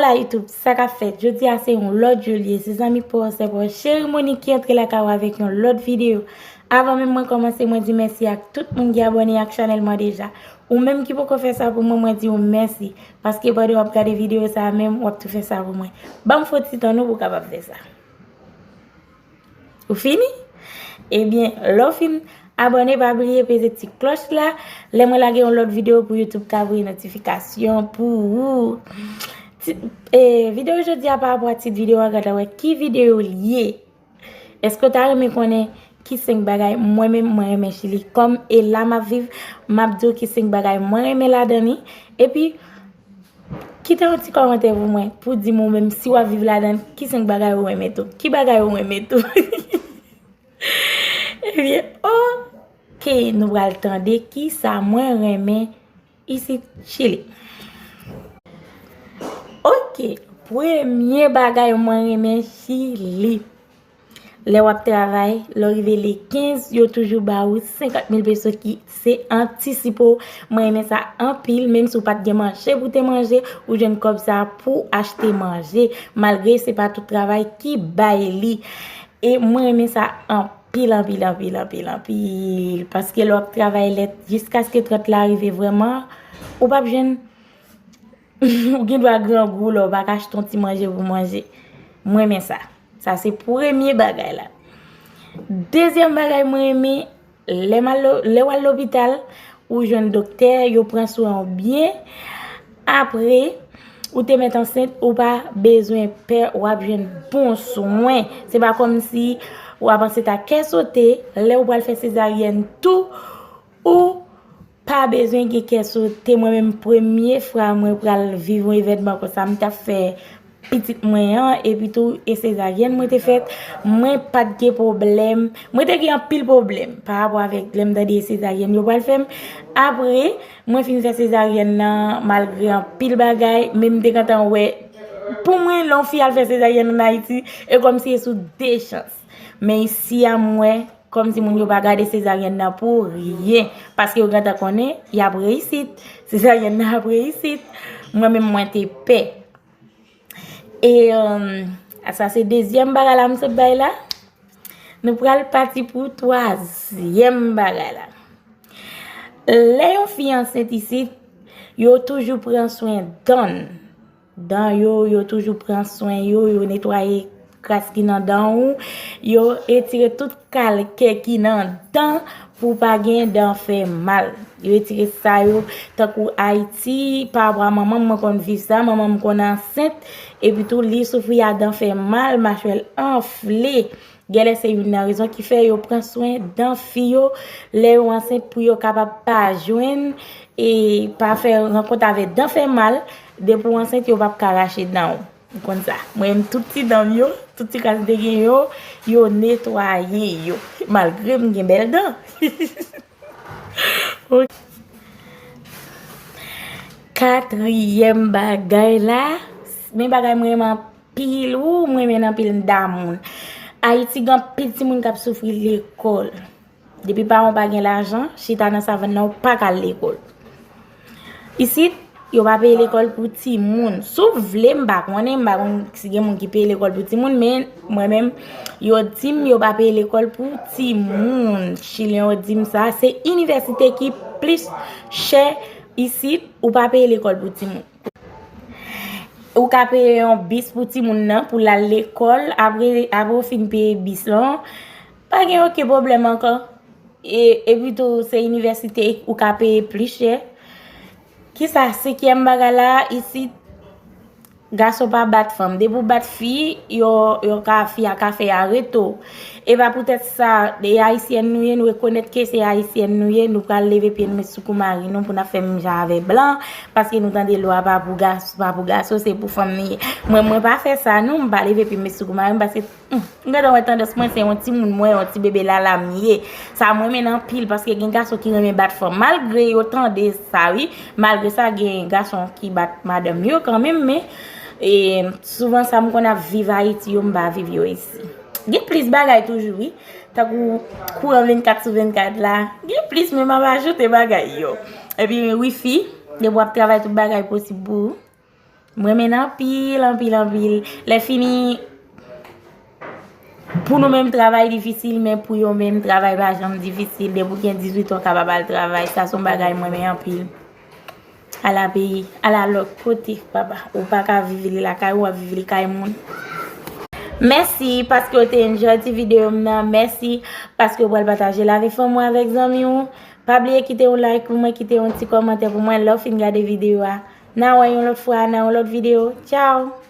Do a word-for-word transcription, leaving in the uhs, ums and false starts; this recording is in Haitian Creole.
Sa YouTube, sa k ap fèt? Jodi a se yon lòt jou l ye. Se zanmi pa w, sè pa w, Cheri Monique ki antre lakay ou avèk yon lòt videyo. Avan menm mwen kòmanse, mwen di mèsi ak tout moun ki abòne ak chanèl mwen deja. Ou menm ki poko fè sa pou mwen, mwen di w mèsi. Paske pandan w ap gade videyo sa a menm, w ap tou fè sa pou mwen. Ban m fon ti tan nou pou w kapab fè sa. Ou fini? Ebyen, lè w fin abòne, pa bliye peze ti klòch la. Lè mwen lage yon lòt videyo pou YouTube ka voye notifikasyon pou ou. Ti, e, videyo jodi a pa rapò a tit videyo a, gade wè ki videyo l ye. Èske w ta renmen konnen ki senk bagay mwen menm mwen renmen Chili? Kòm e la m ap viv, m ap di w ki senk bagay mwen renmen ladan li. Epi, kite yon ti kòmantè pou mwen, pou di m ou menm si w ap viv ladan l, ki senk bagay ou renmen tou? Ki bagay ou renmen tou? Ebyen, oke, nou pral tande ki sa mwen renmen isit Chili. Oke, premye bagay mwen renmen Chili. Lè w ap travay, lè w rive le kenz, yo toujou ba ou senkant mil peso ki se antisipo. Mwen renmen sa anpil, menm si w pa t gen manje pou te manje, ou jwenn kòb sa pou achte manje. Malgre se pa tout travay ki bay li. E mwen renmen sa anpil, anpil, anpil, anpil, anpil. Paske lè w ap travay lè jiskaske trant la rive vrèman, ou p ap jwenn ou gen dwa grangou lè w pa ka achte yon ti manje pou manje. Mwen renmen sa. Sa se premye bagay la. Dezyèm bagay mwen renmen, lè m al lo-, lè w al lopital, ou jwenn doktè, yo pran swen w byen. Apre, ou te mèt ansent, ou pa bezwen pè, w ap jwenn bon swen. Se pa kòmsi w ap ansent ak kè sote, lè ou pral fè sezaryèn tou, ou pa bezwen gen kè sote. Mwen menm, premye fwa mwen pral viv yon evènman konsa, m t ap fè pitit mwen an, epi tou, e sezaryèn mwen te fèt, mwen pa t gen pwoblèm. Mwen te gen anpil pwoblèm pa rapò avèk lè m tande e sezaryèn yo pral fè m. Apre, mwen fin fè sezaryèn nan, malgre anpil bagay, men m te gentan wè, pou mwen, lè yon fi al fè sezaryèn ann Ayiti, e kòmsi e sou de chans. Men isi a, m wè, kòmsi moun yo pa gade sezaryèn nan pou ryen, paske yo gentan konnen y ap reyisit. Sezaryèn nan ap reyisit. Mwen menm, mwen te pè. E, um, sa se dezyèm bagay la m sot bay la. Nou pral pati pou twazyèm bagay la. Lè yon fi ansent isit, yo toujou pran swen dan l. Dan yo, yo toujou pran swen yo, yo netwaye kras ki nan dan ou, yo retire tout kalkè ki nan dan pou pa gen dan fè mal. Yo retire sa yo, tankou Ayiti, pa rapò a manman m, mwen konn viv sa, manman m konn ansent, epi tou li soufri a dan fè mal, machwè l anfle. Genlè se youn nan rezon ki fè yo pran swen dan fi yo lè yo ansent pou yo kapab pa jwenn e pa fè rankont avè dan fè mal, depi w ansent yo p ap ka rache dan w. Ou konn sa. Mwen menm tout ti dan m yo, tout ti kras m te gen yo, yo netwaye yo. Malgre m gen bèl dan. Ok. Katriyèm bagay la, men bagay mwen renmen anpil, ou mwen renmen anpil m damou l. Ayiti gen anpil timoun k ap soufri lekòl. Depi paran w pa gen lajan, chita nan savann nan, ou pa ka al lekòl. Isit, yo pa peye lekòl pou timoun. Si w vle, m pa konnen, m pa konn si gen moun ki peye lekòl pou timoun, men mwen menm, yo di m yo pa peye lekòl pou timoun. Chilyen yo di m sa, se inivèsite ki plis chè isit, ou pa peye lekòl pou timoun. Ou ka peye yon bis pou timoun nan, pou l al lekòl, apre, apre w fin peye bis lan, pa gen okenn pwoblèm ankò. E, epi tou, se inivèsite ou ka peye plis chè. Kisa, senkyèm bagay la, isit, gason pa bat fanm. Depi w bat fi, yo, yo ka, fi a ka fè areto. E pa poutèt sa, e ayisyèn nou ye, nou rekonèt ke se ayisyèn nou ye, nou pral leve pye n met sou kou mari nou pou n ap fè menm jan avè blan, paske nou tande lwa pa pou gas-, pa pou gason, se pou fanm li ye. Mwen, mwen pa fè sa non, m pa leve pye m met sou kou mari m, paske Hmm, m gentan wè tandans mwen, se yon timoun mwen, yon ti bebe lala m ye. Sa mwen renmen anpil, paske gen gason ki renmen bat fanm. Malgre yo tande sa, wi. Malgre sa, gen gason ki bat madanm yo kanmenm, men, e, souvan sa m konn ap viv Ayiti yo, m pa viv yo isi. Gen plis bagay toujou, wi. Tankou kouran vennkat sou vennkat la. Gen plis, men m ap ajoute bagay yo. Epi, wifi, depi w ap travay, tout bagay posib pou ou. M renmen l anpil, anpil, anpil. Lè fini, pou nou menm, travay difisil, men pou yo menm, travay pa janm difisil. Depi w gen dizuit an, w kapab al travay. Sa se yon bagay m renmen anpil. Ala peyi, ala lòt kote, papa. Ou pa ka viv li lakay ou, w ap viv li kay moun. Mèsi paske w te enjoy ti videyo m nan. Mèsi paske w pral pataje l avèk fanmi w, avèk zanmi w. Pa bliye kite yon like pou mwen, kite yon ti kòmantè pou mwen lè w fin gade videyo a. N a wè yon lòt fwa nan yon lòt videyo. Tchao!